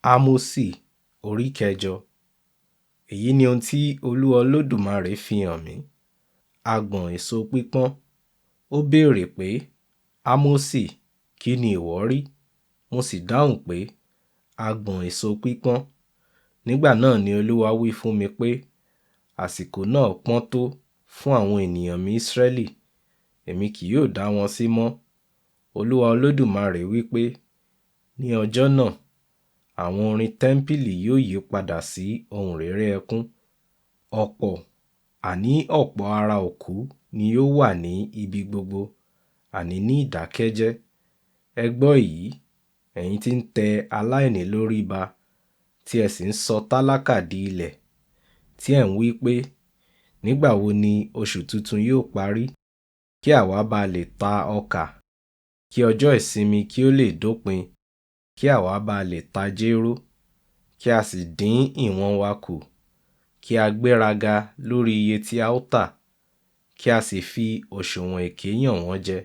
Ámósì orí kẹjọ. Èyí ni ohun tí Olúwa Olódùmarè fi hàn mí. Agbọ̀n èso pípọ́n. Ó béèrè pé, Ámósì, kí ni ìwọ rí? Mo sì dáhùn pé, Agbọ̀n èso pípọ́n. Nígbà náà ni Olúwa wí fún mi pé, àsìkò náà pọ́n tó fún àwọn ènìyàn mi Ísírẹ́lì, èmi kì yóò dá wọn sí mọ́. Olúwa Olódùmarè wí pé, ní ọjọ́ náà, àwọn orin tẹ́ḿpìlì yóò yí padà sí ohùn réré ẹkún. Ọ̀pọ̀, àní ọ̀pọ̀ ara òkú ni yóò wà ní ibi gbogbo, àní ní ìdákẹ́jẹ́. Ẹ gbọ́ èyí, ẹ̀yin tí ń tẹ aláìní lórí ba, tí ẹ sì ń sọ tálákà di ilẹ̀, tí ẹ̀ ń wí pé, nígbà wo ni oṣù tuntun yóò parí, kí àwa ba lè ta ọkà, kí ọjọ́ ìsinmi kí ó lè dópin, kí àwa ba lè ta jéró, kí a sì dín ìwọ̀n wa kù, kí a gbéraga lórí iye tí a ó tà, kí a sì fi òṣùwọ̀n èké yàn wọ́n jẹ,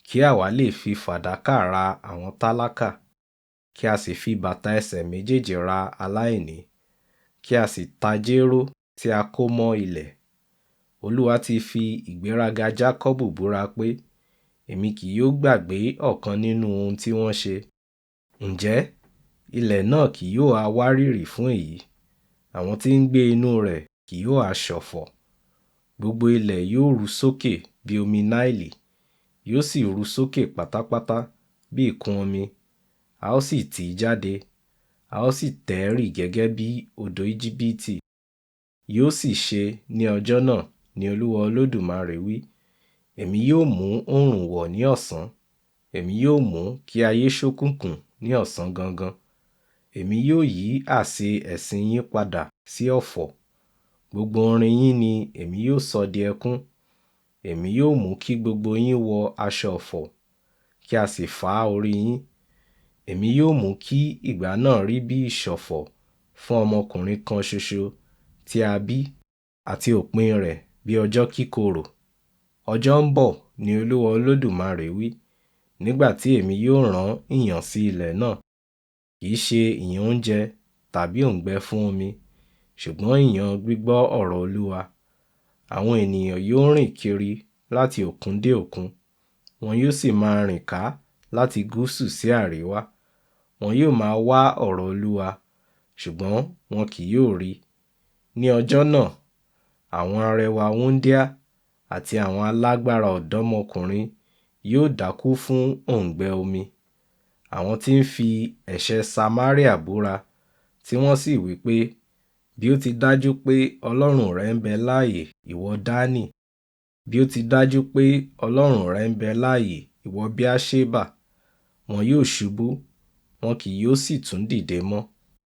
kí àwa lè fi fàdákà ra àwọn tálákà, kí a sì fi bàtà ẹsẹ̀ méjèèjì ra aláìní, kí a sì ta jéró tí a kó mọ́ ilẹ̀. Olúwa ti fi ìgbéraga Jákọ́bù búra pé, èmi kì yóò gbàgbé ọ̀kan nínú ohun tí wọ́n ṣe. Ǹjẹ́ ilẹ̀ náà kì yóò ha wárìrì fún èyí? Àwọn tí ń gbé inú rẹ̀ kì yóò ha ṣọ̀fọ̀? Gbogbo ilẹ̀ yóò ru sókè bí omi Náìlì, yóò sì ru sókè pátápátá bí ìkún omi, a ó sì tì í jáde, a ó sì tẹ̀ ẹ́ rì gẹ́gẹ́ bí odò Íjíbítì. Yóò sì ṣe ní ọjọ́ náà, ní Olúwa Olódùmarè wí, èmi yóò mú oòrùn wọ̀ ní ọ̀sán, èmi yóò mú kí ayé ṣókùnkùn ní ọ̀sán gangan. Èmi yóò yí àsè ẹ̀sín yín padà sí ọ̀fọ̀. Gbogbo orin yín ni èmi yóò sọ di ẹkún. Èmi yóò mú kí gbogbo yín wọ aṣọ ọ̀fọ̀, kí a sì fá orí yín. Èmi yóò mú kí ìgbà náà rí bí ìṣọ̀fọ̀ fún ọmọkùnrin kan ṣoṣo tí a bí, àti òpin rẹ̀ bí ọjọ́ kíkorò. Ọjọ́ ń bọ̀, ní Olúwa Olódùmarè wí, nígbà tí èmi yóò rán ìyàn sí ilẹ̀ náà. Kì í ṣe ìyàn oúnjẹ tàbí òǹgbẹ fún omi, ṣùgbọ́n ìyàn gbígbọ́ ọ̀rọ̀ Olúwa. Àwọn ènìyàn yóò rìn kiri láti òkun dé òkun, wọn yóò sì máa rìn ká láti gúúsù sí àríwá. Wọn yóò máa wá ọ̀rọ̀ Olúwa, ṣùgbọ́n wọn kì yóò rí. Ní ọjọ́ náà, àwọn arẹwà wúńdíá àti àwọn alágbára ọ̀dọ́mọkùnrin yóò dákú fún òǹgbẹ omi. Àwọn tí ń fi ẹ̀ṣẹ̀ Samaria búra, tí wọ́n sì wí pé, bí ó ti dájú pé Ọlọ́run rẹ ń bẹ láàyè, ìwọ Dánì. Bí ó ti dájú pé Ọlọ́run rẹ ń bẹ láàyè, ìwọ Beerṣeba. Wọn yóò ṣubú, wọn kì yóò sì tún dìde mọ́.